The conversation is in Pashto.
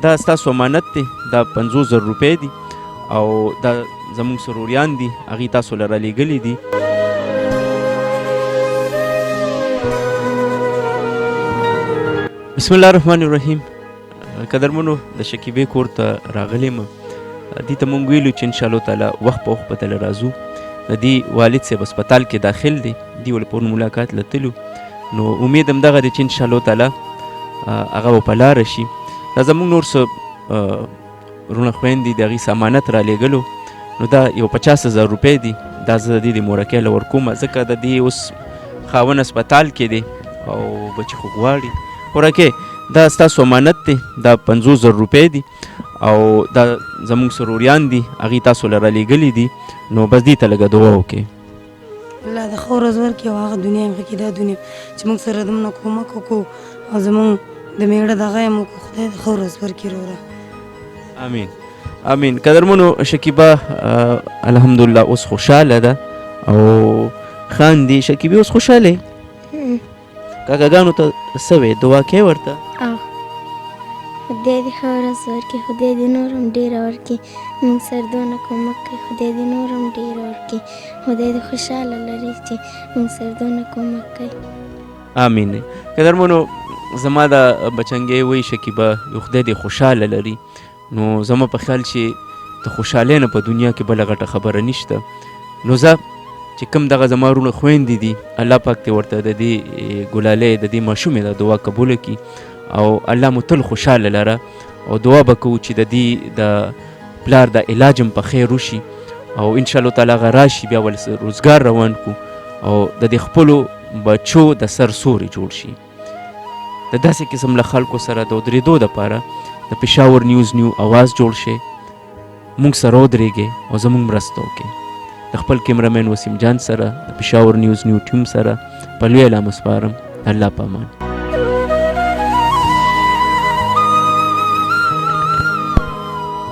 دا ستاسو امانت دی، دا 50,000 روپۍ دي او دا زموږ سروریان دي، هغوی تاسو له رالیږلي دي. بسم الله الرحمن الرحیم. قدرمنو، د شکیبې کور ته راغلی یم. دې ته مونږ ویلو چې انشاءالله تعالی وخت په وخت به تله راځو. د دې والد صاحب هسپتال کې داخل دی، دې ول پرون ملاقات له تلو، نو امید هم دغه دی چې انشاءالله تعالی هغه به په لاره شي. دا زموږ نور څه وروڼه خویندې د هغوی څه امانت رالیږلو، نو دا یو 50,000 روپۍ دي. دا زه د دې د مورکۍ له ورکوم، ځکه د دې اوس خاوند هسپتال کې دی او بچي خو غواړي. خورکۍ، دا ستاسو امانت دی، دا 50,000 روپۍ دي او دا زموږ سروریان دي، هغوی تاسو له رالیږلي دي، نو بس دې ته لږه دعا وکړئ. الله د ښه ورځ ورکړي او هغه دنیا هم ښه کړي، دا دنیا چې موږ سره دومره کومک وکړو او زموږ د مېړه دغه یې وکړو، خدای د ښه ورځ ورکړي وروره. امین امین. قدرمنو، شکیبه الحمدلله اوس خوشحاله ده او خاندي. شکیبې، اوس خوشحاله یې؟ کاکاګانو ته څه وې، دعا کوې ورته؟ او خدای دې ښه ورځ ورکړي، خدای دې نور هم ډېره ورکړي، موږ سره دونه کومک کوي، خدای دې نور هم ډېره ورکړي، خدای دې خوشحاله لري چې موږ سره دونه کومک کوي. امین. قدرمنو، زما د بچنګې وایي شکیبه، یو خدای دې خوشحاله لري. نو زما په خیال چې د خوشحالۍ نه په دنیا کې بله غټه خبره نشته. نو زه چې کوم دغه زما وروڼه خویندې دي، الله پاک دې ورته د دې ګلالۍ، د دې ماشومې دا دعا قبوله کړي او الله مو تل خوشحاله لره. او دعا به کوو چې د دې د پلار د علاج هم په خیر وشي او انشاءالله تعالی هغه راشي، بیا ول روزګار روان کو او د دې خپلو بچو د سر سوري جوړ شي. د داسې قسم له خلکو سره د ودرېدو دپاره د پېښور نیوز نیو اواز جوړ شي. موږ سره ودرېږئ او زموږ مرسته وکړئ. د خپل کیمرمین وسیم جان سره، د پېښور نیوز نیو ټیم سره په لوی الله مو سپارم. الله په امان.